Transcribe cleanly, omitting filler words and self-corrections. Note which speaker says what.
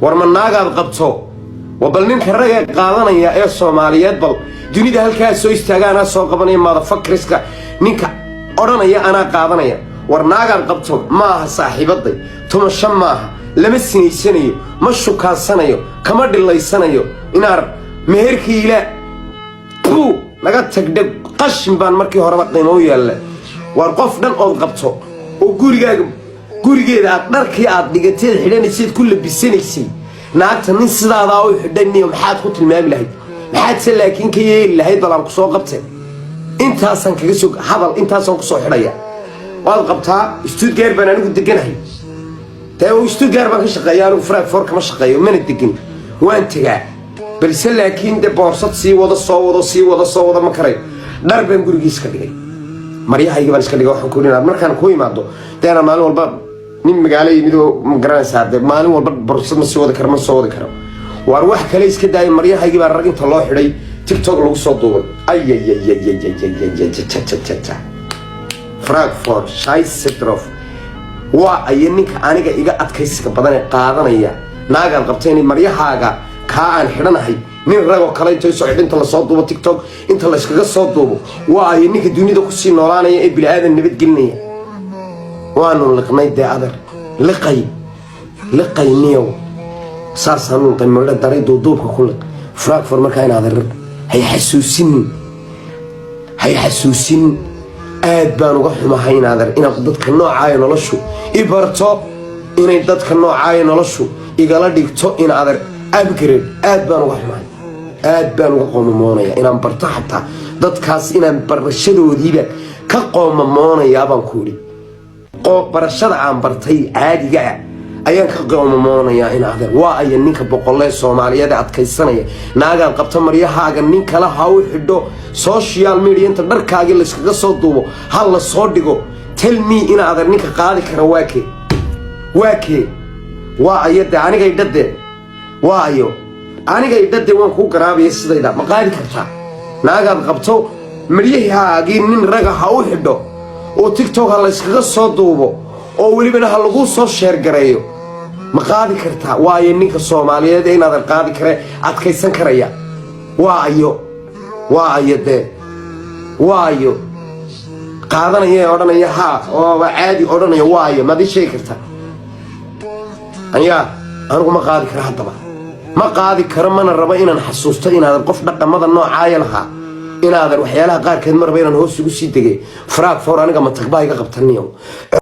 Speaker 1: War ma naagaad qabto? Waa bal ninka ragee qaadanaya ee Soomaaliyeed, bal dunida halkaa soo istaaga, anaa soo qabanaya motherfuckers-ka. Ninka odhanaya anaa qaadanaya, war naagaad qabto maaha saaxiibaday, tumasho maaha, lama sinaysanayo, ma shukaansanayo, kama dhilaysanayo. Inaar meherkii ilaa buu naga tagdhe, qashin baan markii horeba qiimo u yaalla. Waar qof dhan ood qabto oo gurigaaga, gurigeeda aad dharkii aad dhigateed xidhanaysayd ku labisanaysay, naagta nin sidaadaa u xidhaniyo, maxaad ku tilmaami lahayd? Maxaad se laakiin ka yeeli lahayd? Bal aan ku soo qabtay, intaasaan kaga soo hadal, intaasaan kusoo xidhaya. Waad qabtaa, Stuttgart baan anigu deganahay. Dee Stuttgart baan ka shaqeeya anigu, Frankfurt kama shaqeeyo, mana degin, waan tegaa. Balse laakiin de boorsad sii wado, soo wado, sii wado, soo wado, ma karayo. Dhar baan gurigiis ka dhigay, maryahayga baan iska dhigay. Waxaan ku idhi, markaan ku imaado dee anaa maalin walba nin magaalo yimid oo, ma garanaysaa, dee maalin walba boorsad ma sii wadi karo, ma soo wadi karo. Waar wax kale iska daayay, maryahaygii baa rag inta loo xidhay TikTok lagu soo duubay. Ayayayayayayayayayayayaya, Frankfurt, Scheißdorf. Waa ayo ninka aniga iga adkaysiga badan ee qaadanaya naagaad qabta inay maryahaaga kaa aan xidhanahay nin ragoo kale intay soo xidh, inta lasoo duubo, TikTok inta layskaga soo duubo? Waa ayo ninka dunida kusii noolaanaya ee bini-aadan nabadgelinaya? Waanu liqnay dee, adeer, liqay, liqay niyow, saasaanu liqay, midho daray, duuduubka ku liq. Frankfurt markaa in adeer hay xasuusinin, hay xasuusin. Aad baan uga xumahay in adeer inaad dadka noocaayo noloshu i barto, inay dadka noocaayo noloshu igala dhigto in adeer upgrade. Aad baan uga xumahay, aad baan uga qoomamoonaya inaan barto xataa dadkaas, inaan barashadoodiiba ka qoomamoonayaa baan ku idhi. Barashada aan bartay caadiga ah ayaan ka qoomamoonayaa. In adeer, waa aya ninka boqolee Soomaaliyeed ee adkaysanaya naagaad qabto maryahaaga nin kale ha u xidho, social media inta dharkaagii layskaga soo duubo ha la soo dhigo? Tell me, in adeer, ninka qaadi kara waa kee? Waa kee? Waa ayo dee? Anigay dhade, waa ayo? Anigay dhade, waan kuu garaabaya sidayda. Ma qaadi kartaa naagaad qabto maryahaagii nin raga ha u xidho oo TikTok ha layskaga soo duubo oo welibana ha laguu soo share gareeyo? Ma qaadi kartaa? Waayo ninka Soomaaliyeed ee inaadan qaadi kare, adkaysan karaya? Waa ayo? Waa ayo dee? Waa ayo qaadanaya ee odhanaya haa oo waa caadi odhanaya? Waa ayo? Maad ii sheegi kartaa? Ayaa anigu ma qaadi karo, haddaba ma qaadi karo, mana rabo inaan xasuusto inaadan qof dhaqamada noocaaya lahaa. Inaadan waxyaalaha qaarkeed ma rabo inaan hoos ugu sii degay. Frankfurt aniga matagbaa iga qabtaniyo.